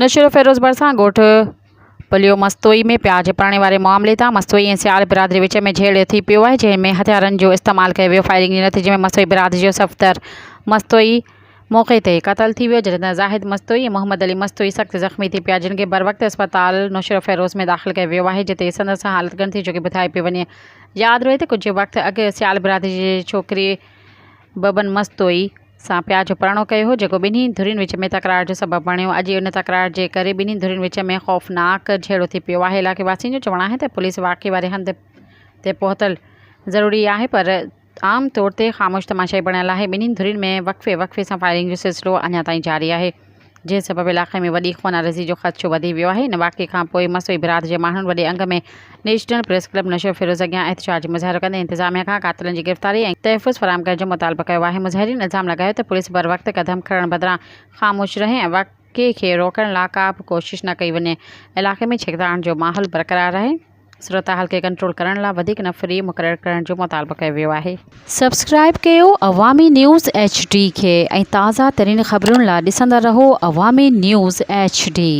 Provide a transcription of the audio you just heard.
نوشهروفيروز ڀرسان ڳوٺ پليو مستوئي ۾ پياز پرڻي واري معاملي تان مستوئي ۽ سيال برادري وچ ۾ جهيڙو ٿي پيو آهي جنهن ۾ هٿيارن جو استعمال ڪيو ويو فائرنگ جي نتيجي ۾ مستوئي برادري جو صفدر مستوئي موقعي تي قتل ٿي ويو جڏهن ته زاهد مستوئي ۽ محمد علي مستوئي سخت زخمي ٿي پيا جن کي بروقت اسپتال نوشهروفيروز ۾ داخل ڪيو ويو آهي جتي سندس حالت ڳڻتي جوڳي ٻڌائي پئي وڃي ياد رهي ته ڪجهه وقت اڳ سيال برادري جي ڇوڪري ببن مستوئي سان پيار جو پرڻو ڪيو هو، جيڪو ٻنهي ڌرين وچ ۾ تڪرار جو سبب بڻيو. اڄ ان تڪرار جي ڪري ٻنهي ڌرين وچ ۾ خوفناڪ جهيڙو ٿي پيو آهي. علائقي واسين جو چوڻ آهي ته پوليس واقعي واري هنڌ تي پهتل ضروري آهي پر عام طور تي خاموش تماشائي بڻيل آهي. ٻنهي ڌرين ۾ وقفي وقفي سان فائرنگ جو سلسلو اڃا تائين جاري آهي. جنهن سبب علائقي ۾ وڏي خونريزي جو خدشو وڌي ويو آهي. ان واقعي کان پوء مسوئي برادري جي ماڻهن وڏي انگ ۾ نيشنل پريس ڪلب نوشهروفيروز اڳيان احتجاجي مظاهرو ڪندي انتظاميا کان قاتلن جي گرفتاري ۽ تحفظ فراهم ڪرڻ جو مطالبو ڪيو آهي. مظاهرين الزام لڳايو ته پوليس بروقت قدم کڻڻ بدران خاموش رهي ۽ واقعي کي روڪڻ لا ڪا به ڪوشش نه ڪئي وڃي. علائقي ۾ ڇڪتاڻ جو ماحول برقرار آهي. صورتحال کي ڪنٽرول ڪرڻ لا وڌيڪ نفري مقرر ڪرڻ جو مطالبو ڪيو ويو آهي. سبسڪرائيب ڪيو عوامي نيوز ايڇ ڊي کي ۽ تازه ترين خبرن لا ڏسندا رهو عوامي نيوز ايڇ ڊي.